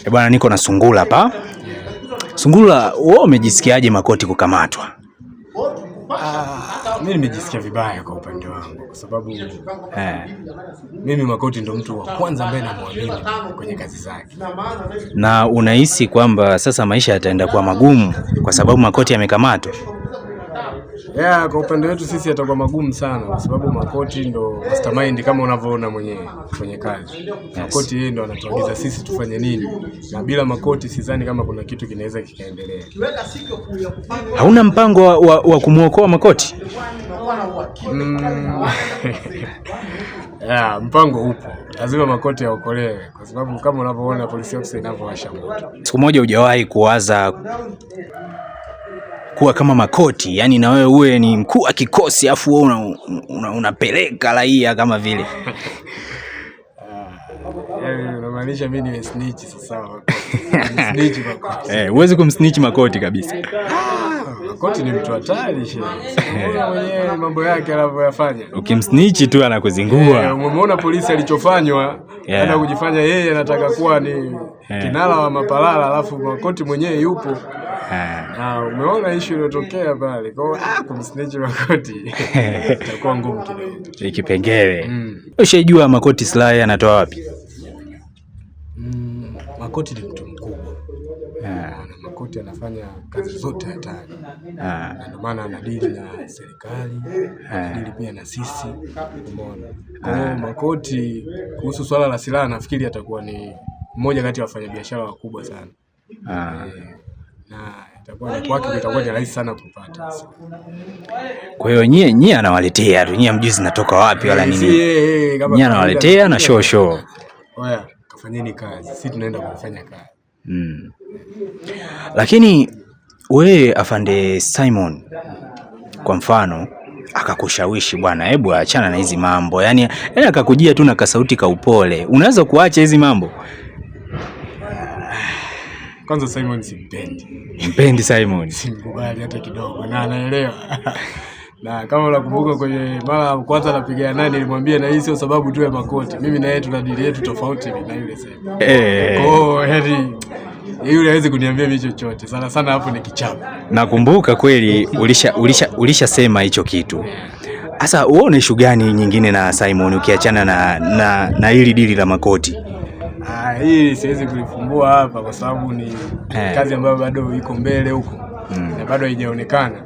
E bwana, niko na Sungula hapa. Sungula, wewe umejisikiaje Makoti kukamatwa? Mimi nimejisikia vibaya kwa upande wangu kwa sababu mimi Makoti ndo mtu wa kwanza ambaye namwamini kwenye kazi zake. Na unahisi kwamba sasa maisha yataenda kuwa magumu kwa sababu Makoti amekamatwa? Yeah, kwa upande wetu sisi yatakuwa magumu sana kwa sababu Makoti ndo mastermind kama unavyoona mwenyewe kwenye kazi. Yes. Makoti yeye ndo anatuagiza sisi tufanye nini, na bila Makoti sidhani kama kuna kitu kinaweza kikaendelea. Hauna mpango wa kumwokoa Makoti? Yeah, mpango upo, lazima Makoti aokolewe kwa sababu kama unavyoona polisi officer inavyowasha moto. Siku moja hujawahi kuwaza kuwa kama Makoti, yani na wewe uwe ni mkuu wa kikosi afu wewe unapeleka raia kama vile? Yaani unamaanisha mimi niwe snitch sasa? Snitch Makoti. Huwezi kumsnitch Makoti kabisa. Makoti ni mtu hatari shehe. Unaona mwenyewe mambo yake anavyoyafanya. Ukimsnitch tu anakuzingua. Umeona polisi alichofanywa, ana kujifanya yeye anataka kuwa ni kinara wa mapalala alafu Makoti mwenyewe yupo. Na umeona issue iliyotokea pale. Kwa hiyo kumsnitch Makoti itakuwa ngumu kidogo. Kipengele. Ushaijua Makoti silaha anatoa wapi? Makoti ni mtu mkubwa. Na Makoti anafanya kazi zote hatari. Na ndio maana anadili na serikali, anadili pia na sisi. Umeona? Kwa hiyo Makoti kuhusu swala la silaha nafikiri atakuwa ni mmoja kati ya wafanyabiashara wakubwa sana. Na itakuwa ni kwake itakuwa ni rahisi sana kupata. Kwa hiyo nyie anawaletea tu, nyie hamjui zinatoka wapi wala nini. Kama Nyie anawaletea na show show. Oya, kafanyeni kazi. Sisi tunaenda kufanya kazi. Lakini wewe afande Simon kwa mfano akakushawishi bwana, hebu achana na hizi mambo. Yaani akakujia tu na kasauti ka upole. Unaweza kuacha hizi mambo? Kwanza Simon simpendi. Mpendi Simon? Simkubali hata kidogo na anaelewa. Na kama unakumbuka kwenye mara ya kwanza napigana naye nilimwambia na hii sio sababu tu ya Makoti. Mimi na yeye tuna dili yetu tofauti na yule Simon. Kwa hiyo yaani yule hawezi kuniambia mimi chochote. Sana sana hapo ni kichapo. Nakumbuka kweli ulishasema hicho kitu. Sasa wewe una issue gani nyingine na Simon ukiachana na hili dili la Makoti? Hii siwezi kulifumbua hapa kwa sababu ni kazi ambayo bado iko mbele huko. Na bado haijaonekana.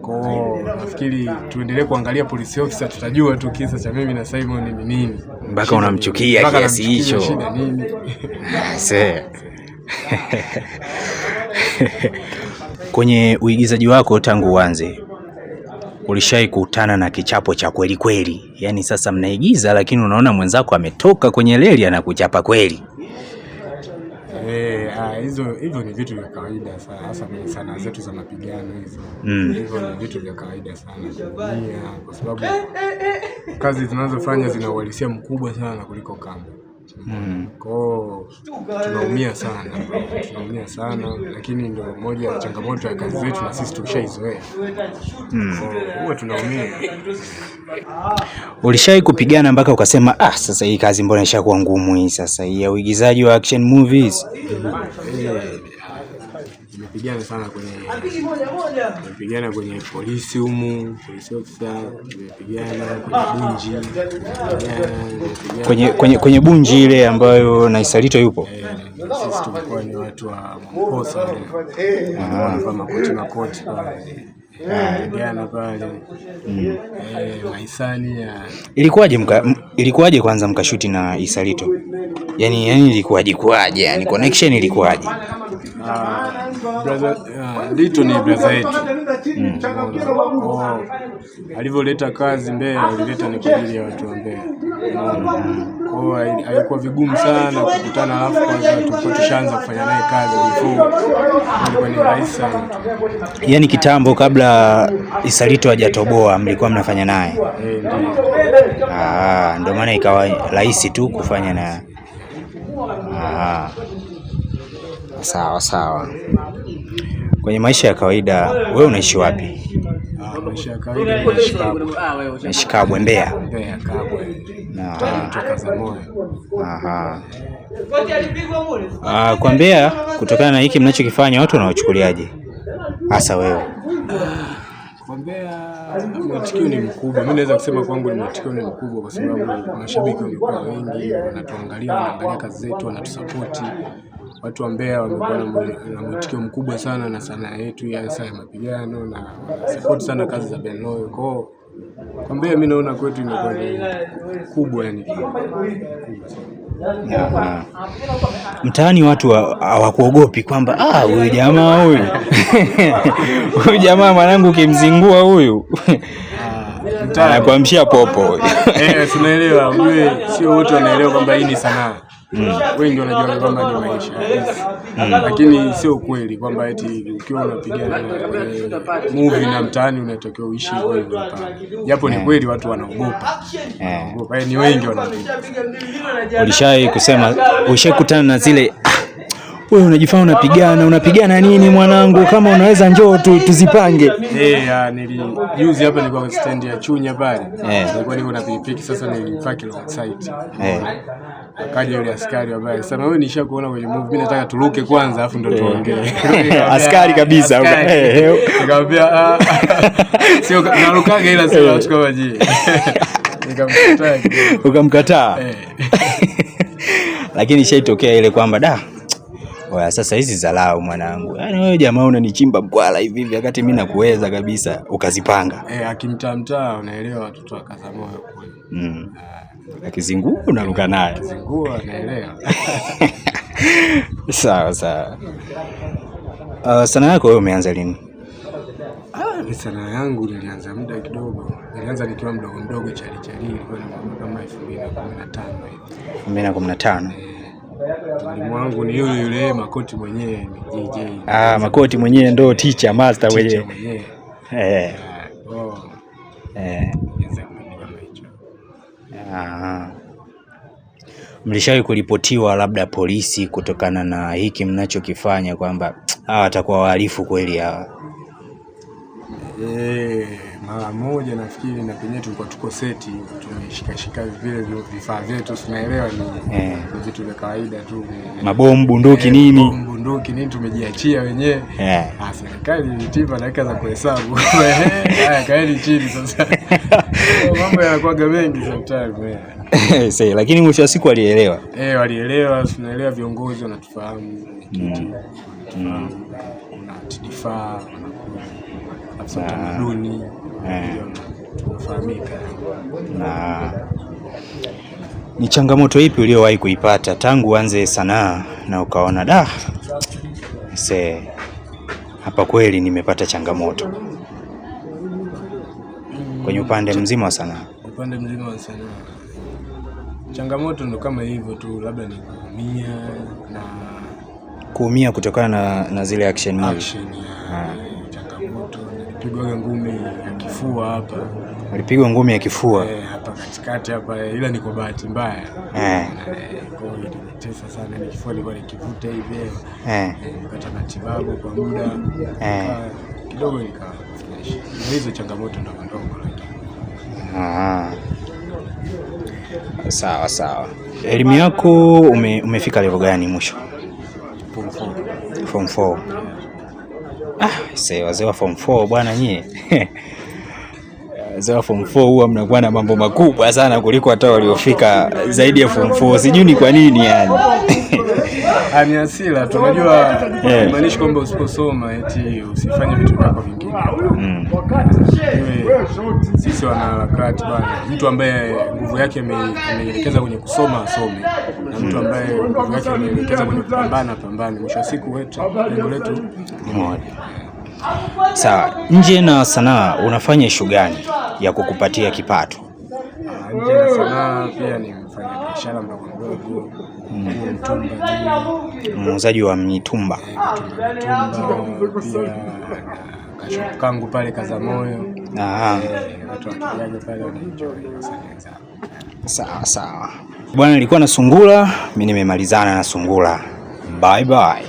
Kwa hiyo nafikiri tuendelee kuangalia police officer, tutajua tu kisa cha mimi na Simon ni nini. Mpaka unamchukia Mpaka kiasi namchukia, hicho. Shida nini? Kwenye uigizaji wako tangu uanze ulishai kukutana na kichapo cha kweli kweli? Yaani sasa mnaigiza lakini unaona mwenzako ametoka kwenye reli anakuchapa kweli. Hivyo ni vitu vya kawaida sana, hasa kwenye sanaa zetu za mapigano hizo. Hivyo ni vitu vya kawaida sana kuumia, kwa sababu kazi zinazofanya zina uhalisia mkubwa sana kuliko kamba. Kwa hiyo tunaumia sana, tunaumia sana, lakini ndio moja ya changamoto ya kazi zetu na sisi tumeshaizoea. Kwa hiyo huwa tunaumia. Ulishai kupigana mpaka ukasema sasa hii kazi mbona ishakuwa ngumu hii sasa hii ya uigizaji wa action movies? Nimepigana sana kwenye, nimepigana kwenye polisi humu, polisi officer, nimepigana kwenye Bunji, nimepigana. Kwenye Bunji ile ambayo na Isalito yupo? Sisi tulikuwa ni watu wa Mwamposa wale. Wanavaa makoti makoti pale. Nimepigana pale. Mahisani ya Ilikuwaje kwanza mkashuti na Isalito? Yaani ilikuwaje kuaje? Yaani connection ilikuwaje? Brother, Lito ni brother yetu. Kwa alivyoleta kazi Mbeya, alileta ni kwa ajili ya watu wa Mbeya. Kwa hiyo haikuwa vigumu sana kukutana, alafu kwanza tulikuwa tushaanza kufanya naye kazi before. Ilikuwa ni rahisi sana tu. Yaani kitambo kabla Isalito hajatoboa mlikuwa mnafanya naye? Ndio. Ndio maana ikawa rahisi tu kufanya naye. Sawa sawa. Kwenye maisha ya kawaida wewe unaishi wapi? Maisha ya kawaida naishi Kabwe. Naishi Kabwe, Mbeya. Mbeya, Kabwe. Kutoka Kazamoyo. Aha. Kwa Mbeya, kutokana na hiki mnachokifanya, watu wanawachukuliaje? Hasa wewe. Kwa Mbeya mwitikio ni mkubwa. Mimi naweza kusema kwangu ni mwitikio ni mkubwa kwa sababu mashabiki wamekuwa wengi, wanatuangalia, wanaangalia kazi zetu, wanatusapoti. Watu wa Mbeya wamekuwa na mwitikio mkubwa sana na sanaa yetu ya hasa ya mapigano na wanasupport sana kazi za Ben Loyo. Kwa hiyo kwa Mbeya mimi naona kwetu imekuwa ni kubwa, yani kubwa sana. Aha. Mtaani watu hawakuogopi kwamba huyu jamaa huyu huyu jamaa mwanangu ukimzingua huyu anakuamshia popo huyu. Tunaelewa, ujue sio wote wanaelewa kwamba hii ni sanaa. Wengi wanajua kwamba ni maisha halisi. Lakini sio kweli kwamba eti ukiwa unapigana kwenye movie na mtaani unatakiwa uishi hivyo hivyo. Hapana. Japo ni kweli watu wanaogopa. Wanaogopa. Ni wengi wanaogopa. Ulishai kusema, ulishakutana na zile wewe unajifanya unapigana, unapigana nini mwanangu? Kama unaweza njoo tu tuzipange. Juzi hapa nilikuwa stand ya Chunya pale. Nilikuwa niko na pikipiki, sasa nilipaki long site. Akaja yule askari ambaye sema wewe nishakuona kwenye movie, mimi nataka turuke kwanza afu ndo tuongee. Askari kabisa. Nikamwambia sio narukaga ila sio watu kama nyinyi. Nikamkataa. Ukamkataa? Lakini ishaitokea ile kwamba da oya, sasa hizi dharau mwanangu. Yaani wewe jamaa unanichimba mkwala hivi hivi wakati mimi nakuweza kabisa, ukazipanga. Akimtaa mtaa unaelewa watoto wa Kazamoyo kule. Akizingua unaruka naye. Akizingua anaelewa. Sawa sawa. Sanaa yako wewe umeanza lini? Mimi sanaa yangu nilianza muda kidogo. Nilianza nikiwa mdogo mdogo, chali chali, ilikuwa ni mwaka kama 2015 hivi. 2015. Mwalimu wangu ni yule yule Makoti mwenyewe, ni JJ. Makoti mwenyewe ndo teacher master mwenyewe. Mwenyewe. Nilianza kipindi kama hicho. Mlishawahi kuripotiwa labda polisi kutokana na hiki mnachokifanya kwamba hawa watakuwa wahalifu kweli hawa? Mara moja nafikiri, na penyewe tulikuwa tuko seti tumeshikashika vile vifaa vyetu, tunaelewa ni vitu vya kawaida tu, mabomu, bunduki nini, bomu, bunduki nini, tumejiachia wenyewe. Serikali ilitipa dakika za kuhesabu. Haya, kaeni chini sasa. Mambo yanakuwa mengi sometimes. Sasa, lakini mwisho wa siku walielewa. Walielewa, tunaelewa, viongozi wanatufahamu, mwenyekiti wanatufahamu, kuna TDFA wanakuja, afisa utamaduni tunafahamika. Na ni changamoto ipi uliyowahi kuipata tangu uanze sanaa na ukaona da se hapa kweli nimepata changamoto kwenye upande mzima wa sanaa? Upande mzima wa sanaa changamoto ndo kama hivyo tu, labda ni kuumia na kuumia kutokana na zile action movie. Action ya changamoto, nilipigwa ngumi ya kifua hapa. Ulipigwa ngumi ya kifua? Hapa katikati hapa, ila ni kwa bahati mbaya. Kwa hiyo ilinitesa sana, ni kifua nilikuwa nikivuta hivi. Nilipata matibabu kwa muda. Kidogo nikawa fresh. Na hizo changamoto ndogo ndogo lakini. Sawa sawa. Elimu yako umefika level gani mwisho? Form 4. Form 4. Wazee wa form 4 bwana nyie. Wazee wa form 4 huwa mnakuwa na mambo makubwa sana kuliko hata waliofika zaidi ya form 4. Sijui ni kwa nini yani. Ni hasira tu, unajua haimaanishi kwamba usiposoma eti usifanye vitu vyako vingine. Sisi wanaharakati bwana, mtu ambaye nguvu yake ameielekeza kwenye kusoma asome, na mtu ambaye nguvu yake ameielekeza kwenye kupambana pambane. Mwisho wa siku wetu lengo letu ni moja. Sawa, nje na sanaa unafanya issue gani ya kukupatia kipato? Nje na sanaa pia ni mfanyabiashara mdogo mdogo, mtumba, muuzaji wa mitumba. Mitumba pia kashopu kangu pale Kazamoyo. Watu wakijaga pale wanaenjoy wasanii wenzangu. Sawa sawa. Bwana, nilikuwa na Sungura, mimi nimemalizana na Sungura. Bye bye.